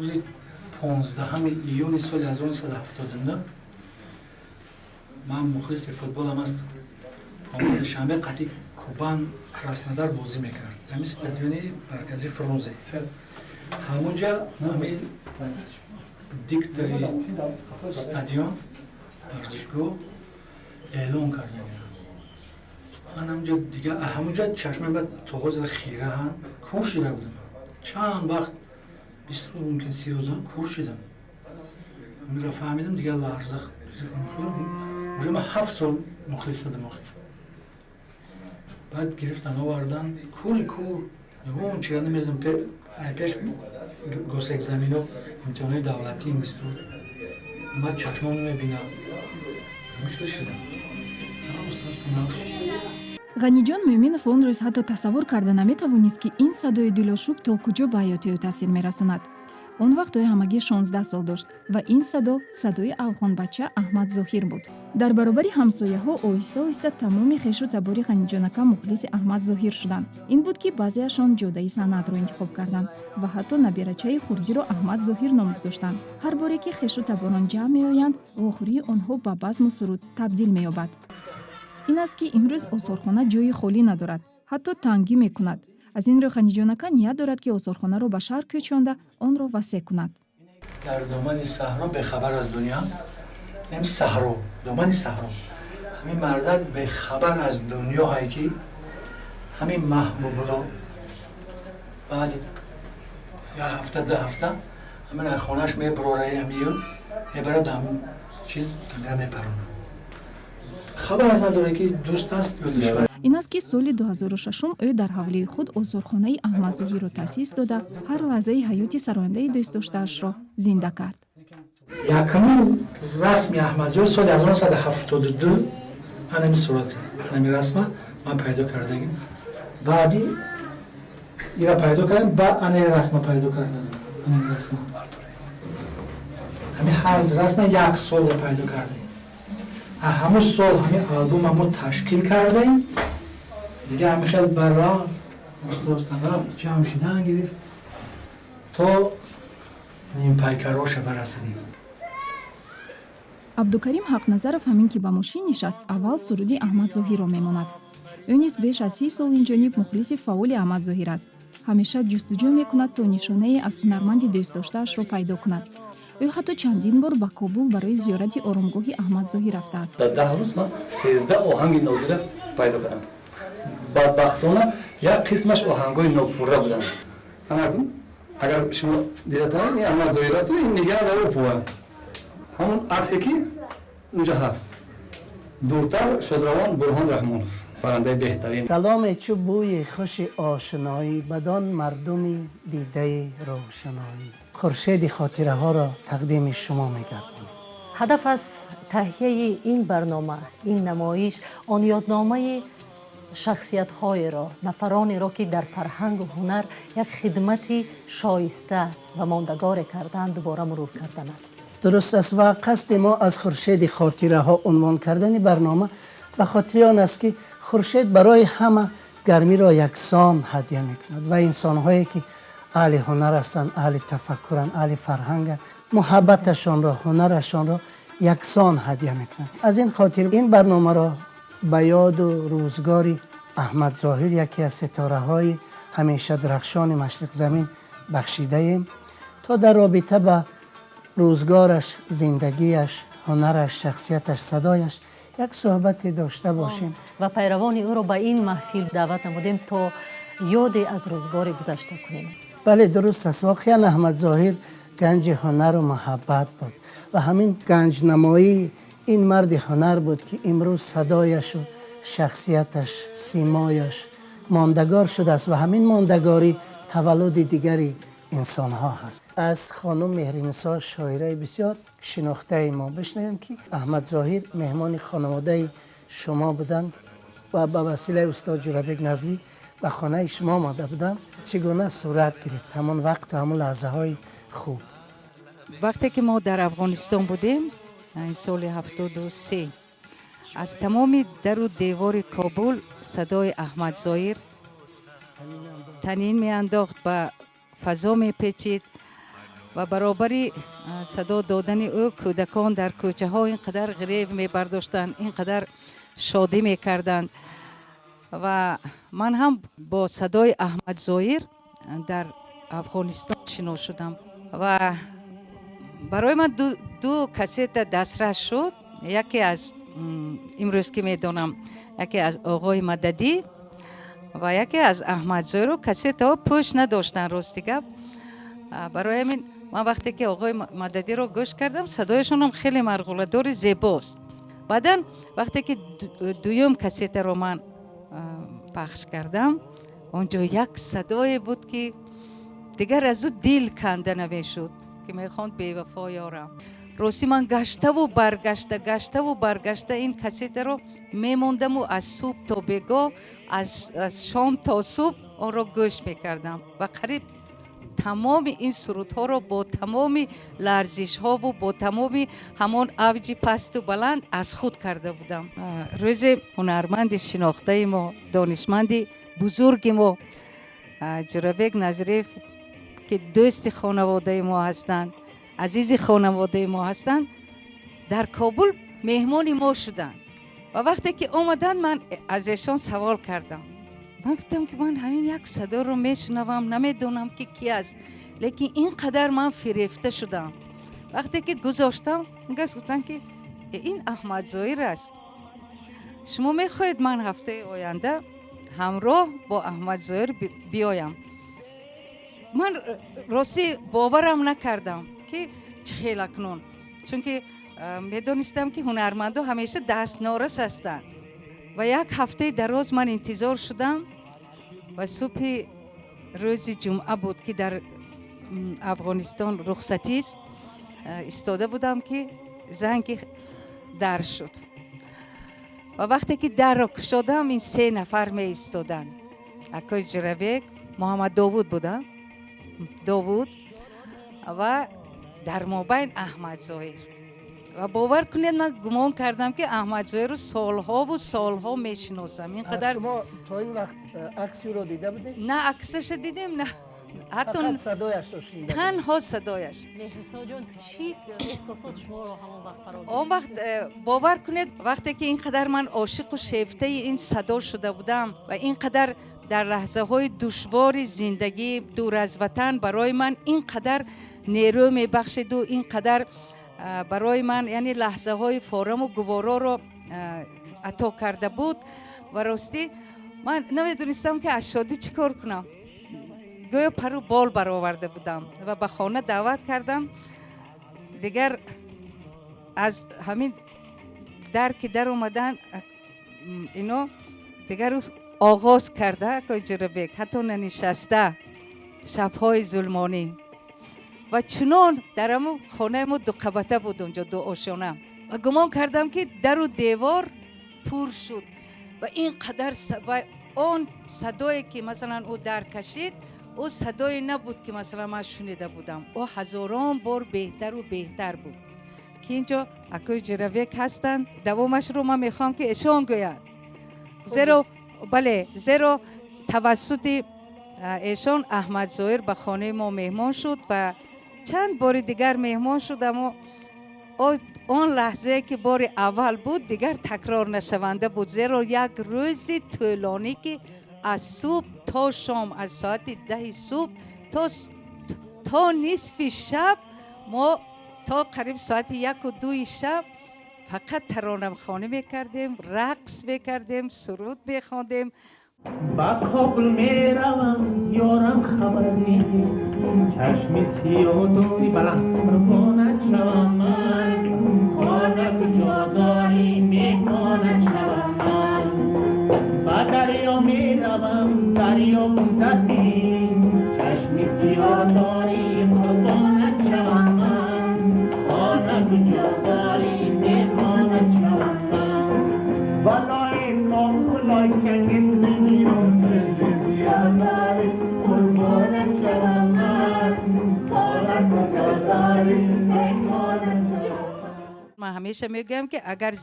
Рӯзи 15 июни соли 1979 ман мухлиси футболам ҳастам. Душанбе қати Кубан Краснодар бозӣ мекард, ҳамин стадиони маркази Фрунзе. Ҳамунҷа ҳамин диктори стадион, варзишгоҳ эълон карда. Ман ҳамунҷа дига, ҳамунҷа чашмаи бад то ҳозир хираҳан, кур шида будам. Чанд вақт, 20 рӯз, мумкин 30 рӯза кур шидам. Ҳаминро фаҳмидам, дига ларза. Уже ман 7 сол мухлис будам охи. Баъд гирифтан, овардан, кури кур, ягон чира намедонам. Пеш госэкзамено, имтиҳонҳои давлатӣ, институт, ман чашмом намебинам, ҳамин шидам. Оста оста нағз. Ғаниҷон Мӯъминов он рӯз ҳатто тасаввур карда наметавонист, ки ин садои дилошуб то куҷо ба ҳаёти ӯ таъсир мерасонад. Он вақт ӯ ҳамагӣ 16 сол дошт ва ин садо садои афғонбача Аҳмад Зоҳир буд. Дар баробари ҳамсояҳо оҳиста оҳиста тамоми хешу табори Ғаниҷонака мухлиси Аҳмад Зоҳир шуданд. Ин буд, ки баъзеашон ҷодаи санъатро интихоб карданд ва ҳатто набирачаи хурдиро Аҳмад Зоҳир ном гузоштанд. Ҳар боре ки хешу таборон ҷамъ меоянд, вохӯрии онҳо ба базму суруд табдил меёбад. Ин аст, ки имрӯз осорхона ҷои холӣ надорад, ҳатто тангӣ мекунад. Аз ин рӯ Ғаниҷонака ният дорад, ки осорхонаро ба шаҳр кӯчонда, онро васеъ кунад. Дар домани саҳро, бехабар аз дунё, ҳамин саҳро, домани саҳро, ҳамин мардак бехабар аз дунё ҳай, ки ҳамин Маҳбубулло баъди як ҳафта, 2 ҳафта ҳамин хонааш мебурора, ҳамию мебарад, ҳамин чиз ҳамира мепаронад. Хабар надоре, ки дӯст аст ё душман. Ин аст, ки соли 2006 ӯ дар ҳавлии худ осорхонаи Аҳмадзоҳирро таъсис дода, ҳар лаҳзаи ҳаёти сарояндаи дӯстдоштаашро зинда кард. Якумин расми Аҳмадзоҳир соли 1972, анами сурати, анами расма ман пайдо кардагим. Баъди ира пайдо кардем, баъд ана расма пайдо кардам. Анами расма, ҳами ҳар расма як солро пайдо кардем. Ҳамун сол ҳамин албума мо ташкил кардем. Дига ҳами хел бар рафт, оста оста рафт, ҷамъ шидан гирифт, то нимпайкароша барасидем. Абдукарим Ҳақназаров ҳамин ки ба мошин нишаст, аввал суруди Аҳмадзоҳирро мемонад. Ӯ низ беш аз 30 сол инҷониб мухлиси фаъоли Аҳмадзоҳир аст. Ҳамеша ҷустуҷӯ мекунад, то нишонае аз ҳунарманди дӯстдоштаашро пайдо кунад. Ӯ ҳатто чандин бор ба Кобул барои зиёрати оромгоҳи Аҳмадзоҳир рафтааст. Дар 10 рӯз ман 13 оҳанги нодира пайдо кардам. Бадбахтона, як қисмаш оҳангҳои нопурра буданд. Агар шумо дидатонед, ин Аҳмадзоҳир аст, ин Нигар Раупова, ҳамон аксе ки унҷа ҳаст. Дуртар шодравон Бурҳон Раҳмонов, барандаи беҳтарин. Саломе чу бӯи хуши ошиноӣ бадон мардуми дидаи рӯшаноӣ. Хуршеди хотираҳоро тақдими шумо мегардонем. Ҳадаф аз таҳияи ин барнома, ин намоиш, он ёдномаи шахсиятҳоеро, нафаронеро, ки дар фарҳангу ҳунар як хидмати шоиста ва мондагоре карданд, дубора мурур кардан аст. Дуруст аст ва қасди мо аз «Хуршеди хотираҳо» унвон кардани барнома ба хотири он аст, ки хуршед барои ҳама гармиро яксон ҳадя мекунад ва инсонҳое ки аҳли ҳунар ҳастанд, аҳли тафаккуранд, аҳли фарҳанганд, муҳаббаташонро, ҳунарашонро яксон ҳадя мекунанд. Аз ин хотир ин барномаро ба ёду рӯзгори Аҳмад Зоҳир, яке аз ситораҳои ҳамеша дурахшони машриқзамин, бахшидаем, то дар робита ба рӯзгораш, зиндагиаш, ҳунараш, шахсияташ, садояш як суҳбате дошта бошем. Ва пайравони ӯро ба ин маҳфил даъват намудем, то ёде аз рӯзгори гузашта кунем. Бале, дуруст аст. Воқеан, Аҳмад Зоҳир ганҷи ҳунару муҳаббат буд ва ҳамин ганҷнамоии ин марди ҳунар буд, ки имрӯз садояшу шахсияташ, симояш мондагор шудааст ва ҳамин мондагорӣ таваллуди дигари инсонҳо ҳаст. Аз хонум Меҳринисо, шоираи бисёр шинохтаи мо, бишнавем, ки Аҳмад Зоҳир меҳмони хонаводаи шумо буданд ва ба василаи устод Ҷурабек Назрӣ ба хонаи шумо омада буданд. Чӣ гуна сурат гирифт ҳамон вақту ҳамон лаҳзаҳои хуб? Вақте ки мо дар Афғонистон будем, соли 73, аз тамоми дару девори Кобул садои Аҳмад Зоҳир танин меандохт, ба фазо мепечид. Ва баробари садо додани ӯ кӯдакон дар кӯчаҳо ин қадар ғирев мебардоштанд, ин қадар шодӣ мекарданд. Ва ман ҳам бо садои Аҳмад Зоир дар Афғонистон шинос шудам ва барои ман ду кассета дастрас шуд. Яке аз, имрӯз ки медонам, яке аз оғои Мададӣ ва яке аз Аҳмад Зоиру. Кассетаҳо пӯш надоштанд, рости гап. Барои ҳамин ман вақте ки оғои Мададиро гӯш кардам, садояшонам хеле марғуладори зебост. Баъдан вақте ки дуюм кассетаро ман пахш кардам, он ҷо як садое буд, ки дигар аз ӯ дил канда намешуд, ки мехонд «Бевафо ёрам». Ростӣ, ман гаштаву баргашта, гаштаву баргашта ин кассетаро мемондаму аз субҳ то бегоҳ, аз шом то субҳ онро гӯш мекардам ва қариб тамоми ин сурудҳоро бо тамоми ларзишҳову бо тамоми ҳамон авҷи пасту баланд аз худ карда будам. Рӯзе ҳунарманди шинохтаи мо, донишманди бузурги мо, Ҷӯрабек Назриев, ки дӯсти хонаводаи мо ҳастанд, азизи хонаводаи мо ҳастанд, дар Кобул меҳмони мо шуданд. Ва вақте ки омаданд, ман аз эшон савол кардам. Ман гуфтам, ки ман ҳамин як садоро мешунавам, намедонам, ки ки аст, лекин ин қадар ман фирефта шудам. Вақте ки гузоштам, гас гуфтанд, ки «Э, ин Аҳмад Зоир аст. Шумо мехоҳед, ман ҳафтаи оянда ҳамроҳ бо Аҳмад Зоир биёям?» Ман ростӣ боварам накардам, ки чӣ хел акнун, чунки медонистам, ки ҳунармандо ҳамеша дастнорас ҳастанд. Ва як ҳафтаи дароз ман интизор шудам ва субҳи рӯзи ҷумъа буд, ки дар Афғонистон рухсатист. Истода будам, ки занги дар шуд ва вақте ки дарро кушодам, ин се нафар меистоданд: акои Ҷурабек, Муҳаммад Довуд буда, Довуд ва дар мобайн Аҳмад Зоҳир. Ва бовар кунед, ман гумон кардам, ки Аҳмад Зоҳирро солҳову солҳо мешиносам. Ин қадар Шумо то ин вақт акси ӯро дида будед? На аксаша дидем, на ҳатто Фақат садояшро шунида будед? Танҳо садояш. Меҳрисоҷон, чӣ эҳсосот шуморо ҳамон вақт фаро Он вақт, бовар кунед, вақте ки ин қадар ман ошиқу шефтаи ин садо шуда будам ва ин қадар дар лаҳзаҳои душвори зиндагӣ дур аз ватан барои ман ин қадар нерӯ мебахшиду ин қадар барои ман, яъне, лаҳзаҳои фораму гувороро ато карда буд. Ва ростӣ, ман намедонистам, ки аз шодӣ чӣ кор кунам. Гӯё пару бол бароварда будам ва ба хона даъват кардам. Дигар аз ҳамин дар ки дар омадан ино, дигар оғоз карда акои Ҷурабек, ҳатто нанишаста, «Шабҳои зулмонӣ». Ва чунон дар ҳамун хонаи мо дуқабата буд, унҷо дуошёна, ва гумон кардам, ки дару девор пур шуд. Ва ин қадар ва он садое, ки масалан ӯ дар кашид, ӯ садое набуд, ки масалан ман шунида будам. Ӯ ҳазорон бор беҳтару беҳтар буд, ки инҷо акои Ҷурабек ҳастанд. Давомашро ман мехоҳам, ки эшон гӯяд, зеро, бале, зеро тавассути эшон Аҳмад Зоир ба хонаи мо меҳмон шуд ва чанд бори дигар меҳмон шуд. Аммо он лаҳзае, ки бори аввал буд, дигар такрор нашаванда буд, зеро як рӯзи тӯлонӣ, ки аз субҳ то шом, аз соати 10-и субҳ то нисфи шаб, мо то қариб соати 1-ду-и шаб фақат таронахонӣ мекардем, рақс мекардем, суруд мехондем. Ба Кобул меравам, ёрам хабар нест. Чашми сиёҳ дори, баланд, қурбонат шавам ман. Хона куҷо дорӣ, меҳмонат шавам ман. Ба дарё меравам, дарё бузад. Чашми сиёҳ дорӣ, қурбонат шавам ман. Хона куҷо дорӣ, меҳмонат шавам ман. Балои нокулой чангин мемирам. Чашми сиёҳ дорӣ, қурбонат шавам ман. Хона куҷо дорӣ, меҳмонат шавам ман. Ман ҳамеша мегӯям, ки агар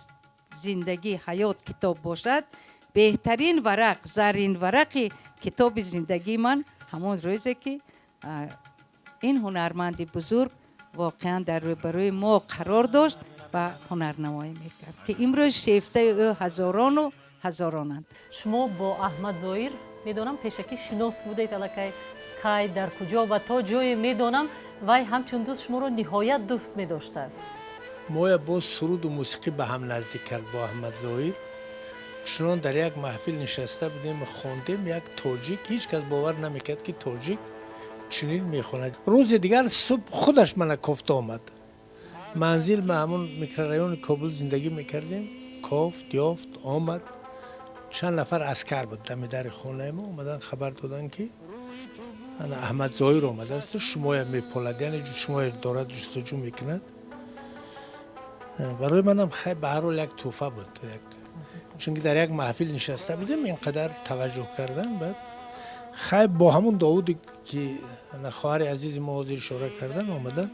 зиндагӣ, ҳаёт китоб бошад, беҳтарин варақ, заррин варақи китоби зиндагии ман ҳамон рӯзе, ки Ин ҳунарманди бузург воқеан дар рӯбарӯи мо қарор дошт ва ҳунарнамоӣ мекард, ки имрӯз шефтаи ӯ ҳазорону ҳазоронанд. Шумо бо Аҳмад Зоир, медонам, пешакӣ шинос будед аллакай. Кай, дар куҷо ва то ҷое медонам, вай ҳамчун дӯст шуморо ниҳоят дӯст медоштааст. Моя боз суруду мусиқӣ ба ҳам наздик кард бо Аҳмад Зоир. Чунон дар як маҳфил нишаста будем, хондем, як тоҷик, ҳеҷ кас бовар намекард, ки тоҷик чунин мехонад. Рӯзи дигар субҳ худаш мана кофта омад манзил. Ма ҳамон микрорайони Кобул зиндагӣ мекардем. Кофт, ёфт, омад. Чанд нафар аскар буд дами дари хонаи мо. Омадан, хабар доданд, ки ана Аҳмад Зоир омадааст, шумоя меполад, яъне шумоя дорад ҷустуҷӯ мекунад. Барои манам хай, ба ҳар ҳол як тӯҳфа буд, чунки дар як маҳфил нишаста будем, ин қадар таваҷҷӯҳ кардан. Баъд хай, бо ҳамун Довуде, ки хоҳари азизи мо ҳозир ишора кардан, омадан,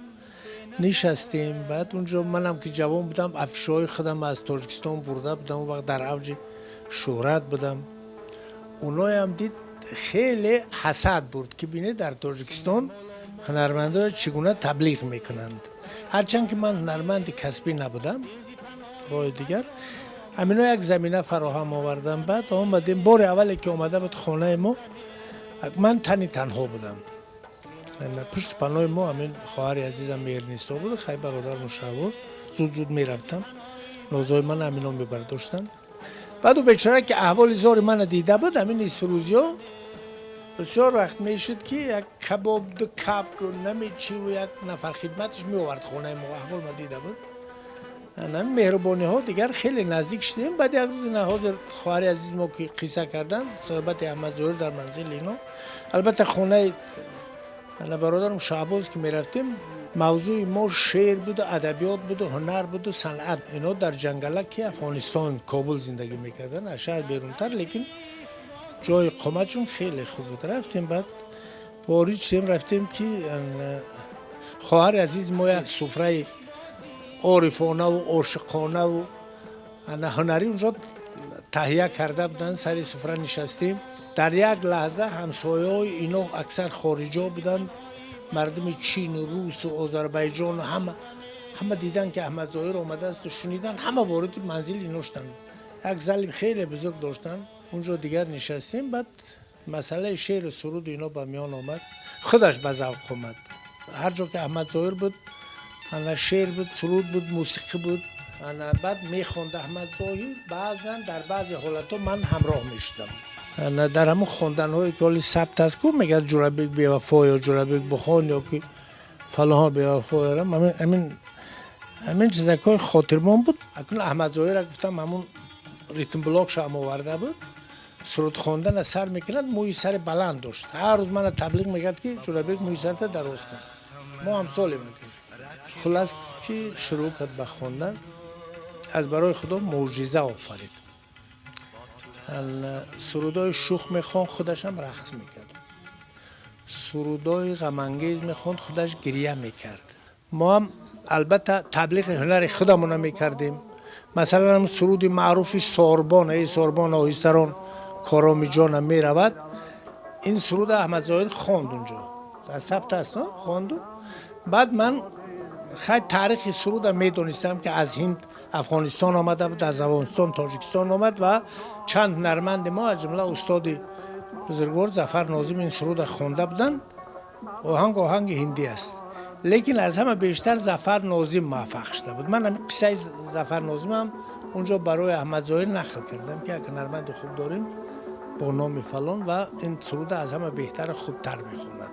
нишастем. Баъд унҷо манам, ки ҷавон будам, афишаҳои худам аз Тоҷикистон бурда будам, он вақт дар авҷи шӯҳрат будам. Оноям дид, хеле ҳасад бурд, ки бинед, дар Тоҷикистон ҳунармандоро чӣ гуна таблиғ мекунанд. Ҳарчанд ки ман ҳунарманди касбӣ набудам, роҳи дигар ҳамино як замина фароҳам овардам. Баъд омадем. Бори аввале ки омада буд хонаи мо, ман тани танҳо будам. Пушти паноҳи мо ҳамин хоҳари азизам Меҳрнисо буд, хай, бародарам Шаҳбоз. Зуд зуд мерафтам, нозои ман ҳамино мебардоштанд. Баъд ӯ бечора, ки аҳволи зори мана дида буд, ҳамин нисфрӯзиҳо бисёр вақт мешуд, ки як кабоб, ду кабк, намечиву як нафар хидматаш меовард хонаи мо. Аҳвол ма дида буд, ҳамин меҳрубониҳо, дигар хеле наздик шудем. Баъд як рӯз, ина ҳозир хоҳари азиз мо ки қисса карданд, суҳбати Аҳмад Зоир дар манзили ино, албатта хонаи ана бародарам Шаҳбоз ки мерафтем, мавзӯи мо шеър буду адабиёт буду ҳунар буду санъат. Ино дар Ҷангалаки Афғонистон, Кобул зиндагӣ мекарданд, аз шаҳр берунтар, лекин ҷои иқоматшон хеле хуб буд. Рафтем, баъд ворид шудем, рафтем, ки хоҳари азиз мо як суфраи орифонаву ошиқонаву ҳунарӣ унҷо таҳия карда буданд. Сари суфра нишастем. Дар як лаҳза ҳамсояҳои ино аксар хориҷо буданд, мардуми Чину русу Озарбайҷону ҳама ҳама дидан, ки Аҳмад Зоҳир омадаасту шунидан, ҳама вориди манзили ино шуданд. Як зали хеле бузург доштанд, унҷо дигар нишастем. Баъд масъалаи шеъру суруду ино ба миён омад. Худаш ба завқ омад. Ҳар ҷо ки Аҳмад Зоҳир буд, ана шеър буд, суруд буд, мусиқӣ буд. Ана баъд мехонд Аҳмад Зоҳир. Баъзан, дар баъзе ҳолатҳо ман ҳамроҳ мешудам дар ҳамун хонданҳое, ки ҳоли сабт аст ку, мегӯяд «Ҷурабек бевафо» ё «Ҷурабек бухон» ё ки фалонҳо бевафо. Ҳамин чизакҳои хотирмон буд. Акнун Аҳмад Зоҳира гуфтам, ҳамун ритмблокшам оварда буд, суруд хондана сар мекунад. Мӯи сари баланд дошт. Ҳар рӯз мана таблиғ мекард, ки «Ҷурабек, мӯи сарта дароз кун, мо ҳамсолем». Хулас, ки шурӯъ кард ба хондан, аз барои Худо мӯъҷиза офарид. Сурудҳои шух мехонд, худашам рақс мекард. Сурудҳои ғамангез мехонд, худаш гиря мекард. Мо ҳам албатта таблиғи ҳунари худамона мекардем. Масалан, суруди маъруфи «Сорбон», «Эй сорбон, оҳистарон, Коромиҷона меравад», ин суруд Аҳмад Зоҳир хонд, унҷо дар сабт аст, хонду. Баъд ман хай таърихи суруда медонистам, ки аз Ҳинд Афғонистон омада буд, аз Афғонистон Тоҷикистон омад ва чанд ҳунарманди мо, аз ҷумла устоди бузургвор Зафар Нозим, ин суруда хонда буданд. Оҳанг оҳанги ҳиндӣ аст, лекин аз ҳама бештар Зафар Нозим муваффақ шуда буд. Ман ҳамин қиссаи Зафар Нозимам унҷо барои Аҳмад Зоҳир нақл кардам, ки як ҳунарманди хуб дорем бо номи фалон ва ин суруда аз ҳама беҳтару хубтар мехонад.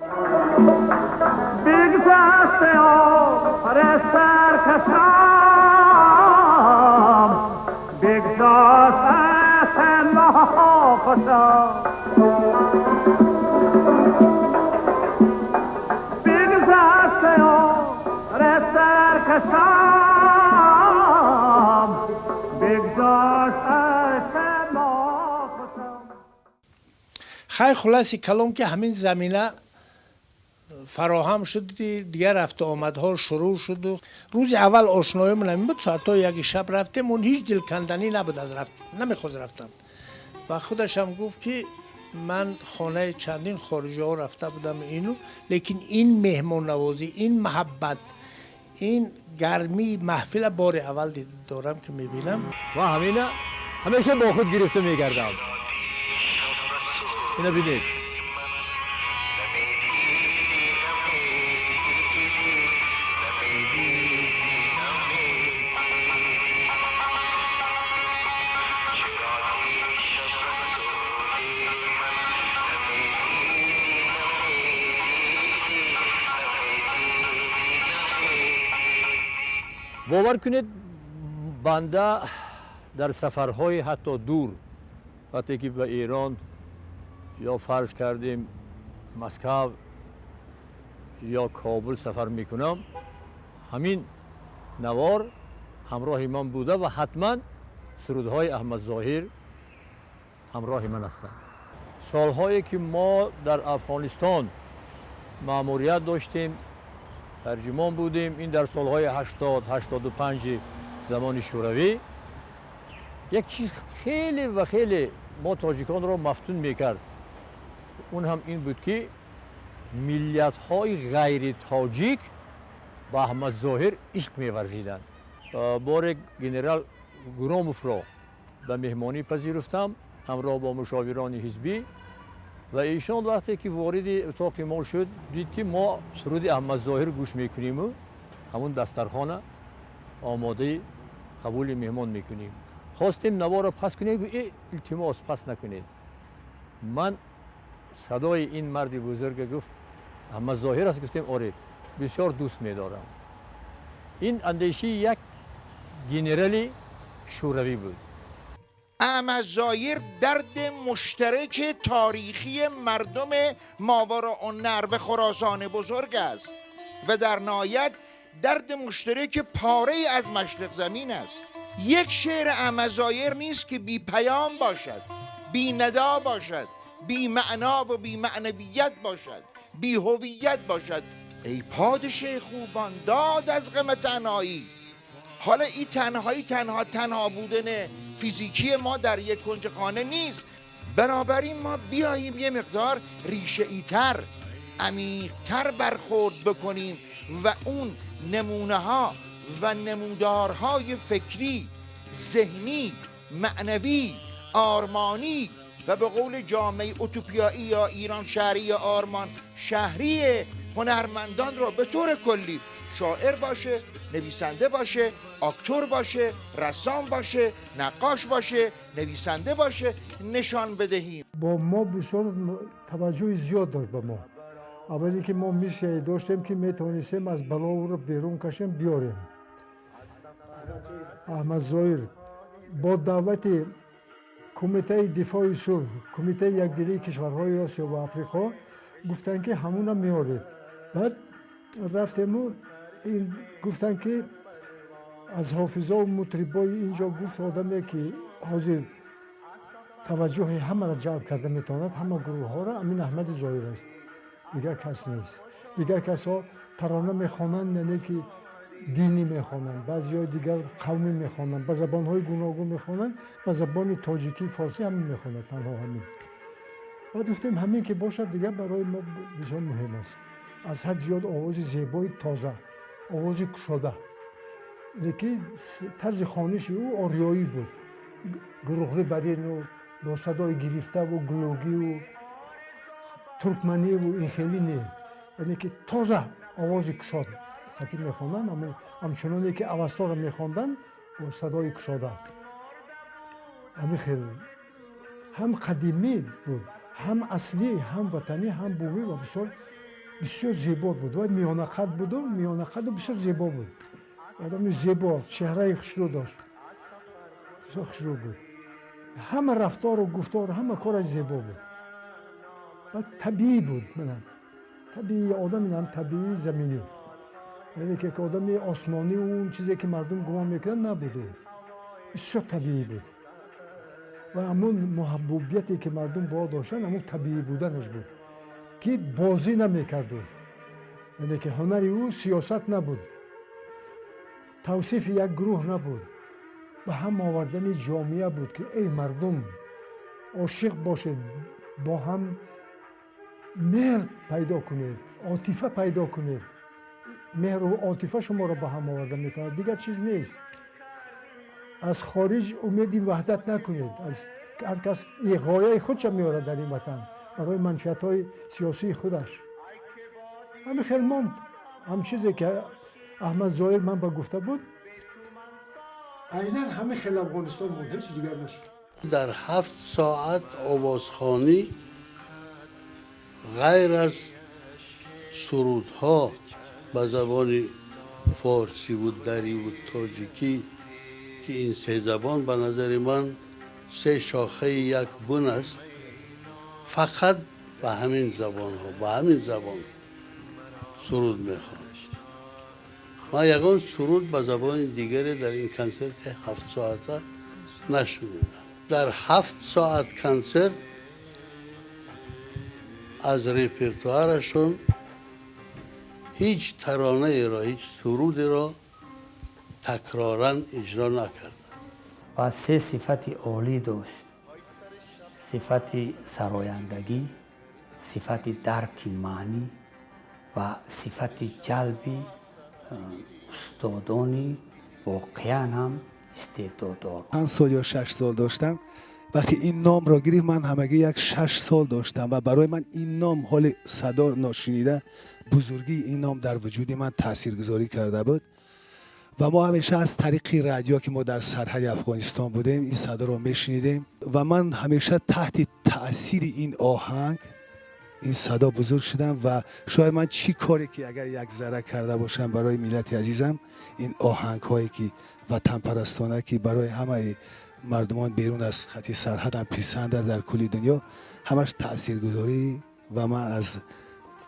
بگذشته عمر سرکشم، بگذشت ناخوشم، بگذشت عمر سرکشم، بگذشت ناخوشم. Хай, хулоси калом, ки ҳамин замина фароҳам шуд, дигар рафту омадҳо шурӯъ шуду рӯзи аввал ошноимон ҳамин буд. Соатҳои 1 шаб рафтем. Он ҳеҷ дилканданӣ набуд, аз рафт намехост рафтан ва худашам гуфт, ки Ман хонаи чандин хориҷиҳо рафта будам ину, лекин ин меҳмоннавозӣ, ин муҳаббат, ин гармии маҳфила бори аввал дорам ки мебинам. Ман ҳамина ҳамеша бо худ гирифта мегардам. Ина бинед. Бовар кунед, банда дар сафарҳои ҳатто дур, вақте ки ба Эрон ё фарз кардем Москав ё Кобул сафар мекунам, ҳамин навор ҳамроҳи ман буда ва ҳатман сурудҳои Аҳмад Зоҳир ҳамроҳи ман ҳастанд. Солҳое ки мо дар Афғонистон маъмурият доштем, тарҷумон будем, ин дар солҳои 80-85 замони Шӯравӣ, як чиз хеле ва хеле мо тоҷиконро мафтун мекард. Он ҳам ин буд ки миллиятҳои ғайри тоҷик ба Аҳмад Зоҳир ишқ меварзиданд. Боре генерал Громовро ба меҳмонӣ пазируфтам ҳамроҳ бо мушовирони ҳизбӣ ва эшон вақте ки вориди утоқи мо шуд, дид ки мо суруди Аҳмад Зоҳир гӯш мекуниму ҳамун дастархона омодаи қабули меҳмон мекунем. Хостем наворо пас кунем, гуфт: э, илтимос, пас накунед. Ман садои ин марди бузурга, гуфт, Аҳмад Зоҳир аст, гуфтем оре, бисёр дӯст медорам. Ин андешаи як генерали шӯравӣ буд. Аҳмад Зоҳир дард муштараки таърихии мардуми Мовароуннаҳр ва Хуросони бузург аст ва дар ниҳоят дард муштараки порае аз машриқ замин аст. Як шеъри Аҳмад Зоҳир нест ки бی паём бошад, бی нидо бошад, бی маъно ва бی маънавият бошад, бی ҳувият бошад. Эй подشه خوبان داد از غم تنهایی. حالا این تنهایی تنها تنها بودن فیزیکی ما در یک کنج خانه نیست. بنابراین ما بیاییم یه مقدار ریشه ایتر، عمیقتر برخورد بکنیم و اون نمونه ها و نمودارهای فکری، ذهنی، معنوی، آرمانی و به قول جامعه اوتوپیایی یا ایران شهری یا آرمان شهری هنرمندان را به طور کلی، شاعر باشه، نویسنده باشه، آکتور باشه، رسام باشه، نقاش باشه، نویسنده باشه، نشان بدهیم. با ما بسیار توجه زیاد داشت به ما. اولی که ما میسیه داشتیم که میتونستیم از بلا رو بیرون کشیم بیاریم. احمد ظاهر با دعوت کمیته دفاع صلح، کمیته یکدلی کشورهای آسیا و افریقا گفتن که همونا میارید. بعد رفتیم و این گفتن که از حافظا و مطربای اینجا گفت آدمی که حاضر توجه همه را جلب کرده میتواند، همه گروه ها را، امین احمد ظاهر است، دیگر کس نیست. دیگر کسا ترانه میخوانند، یعنی که دینی میخوانند، بعضی های دیگر قومی میخوانند، به زبان های گوناگون میخوانند، به زبان تاجیکی فارسی هم میخوانند، تنها همین. بعد گفتیم همین که باشد دیگر برای ما بسیار مهم است. از حد زیاد آواز زیبای تازه، آواز کشاده، لیکن طرز خوانش او آریایی بود، گروهی برین و با صدای گرفته و گلوگی و ترکمنی و این خیلی نه، یعنی که تازه آواز کشاد خطی میخواندن، اما همچنانی که اوستا را میخواندن با صدای کشاده. همین خیلی هم قدیمی بود، هم اصلی، هم وطنی، هم بومی و بسیار بسیار زیبا بود و میانه قد بود و میانه قد و بسیار زیبا بود. آدم زیبا، چهره خوشرو داشت، بسیار خوشرو بود. همه رفتار و گفتار، همه کارش زیبا بود و طبیعی بود. منم طبیعی آدم، هم طبیعی زمینی، یعنی که آدم آسمانی و اون چیزی که مردم گمان میکنن نبود، او بسیار طبیعی بود و همون محبوبیتی که مردم با داشتن همون طبیعی بودنش بود که بازی نمیکرد او، یعنی که هنر او سیاست نبود، توصیف یک گروه نبود، به هم آوردن جامعه بود که ای مردم عاشق باشید، Бо ҳам меҳр пайдо кунед, отифа пайдо кунед. Меҳру отифа шуморо ба ҳам оварда метавонад, дигар чиз нест. Аз хориҷ умеди ваҳдат накунед. Аз ҳар кас ғояи худша меорад дар ин ватан барои манфиатҳои сиёсии худаш. Ҳамин хел монд. Ҳам чизе ки Аҳмад Зоҳир ман ба гуфта буд, айнан ҳамин хел Афғонистон монд, ҳеҷ дигар нашуд. Дар 7 соат овозхонӣ, ғайр аз сурудҳо ба забони форсиву дариву тоҷикӣ, ки ин се забон ба назари ман се шохаи як бун аст, фақат ба ҳамин забонҳо, ба ҳамин забон суруд мехонд. Ман ягон суруд ба забони дигаре дар ин консерти 7 соата нашунидам. Дар 7 соат консерт аз репертуарашон ҳеҷ таронаеро, ҳеҷ сурудеро такроран иҷро накарданд. Ва се сифати олӣ дошт: сифати сарояндагӣ, сифати дарки маънӣ ва сифати ҷалби устодони воқеан ҳам истеъдоддор. 5 сол ё 6 сол доштам вақте ин номро гирифт. Ман ҳамагӣ як 6 сол доштам ва барои ман ин ном, ҳоли садо ношунида, бузургии ин ном дар вуҷуди ман таъсиргузорӣ карда буд. Ва мо ҳамеша аз тариқи радио, ки мо дар сарҳади Афғонистон будем, ин садоро мешунидем ва ман ҳамеша таҳти таъсири ин оҳанг, ин садо бузург шудам. Ва шояд ман чӣ коре ки агар як зарра карда бошам барои миллати азизам, ин оҳангҳое ки ватанпарастона, ки барои ҳамаи мардумон берун аз хати сарҳадам писанд аст дар кулли дунё, ҳамаш таъсиргузорӣ ва ман аз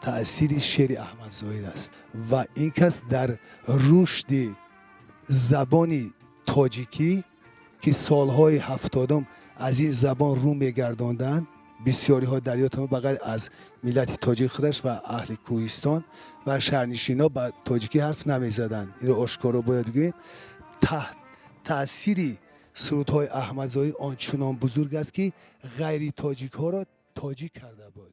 таъсири шеъри Аҳмад Зоҳир аст. Ва ин кас дар рушди забони тоҷикӣ, ки солҳои 70-ум аз ин забон рӯ мегардонданд бисёриҳо, дар ёдтон, ба ғайр аз миллати тоҷик худаш ва аҳли кӯҳистон ва шаҳрнишино ба тоҷикӣ ҳарф намезаданд, инро ошкоро бояд бигӯем, таъсири сурудҳои Аҳмад Зоҳир ончунон бузург аст, ки ғайри тоҷикҳоро тоҷик карда буд.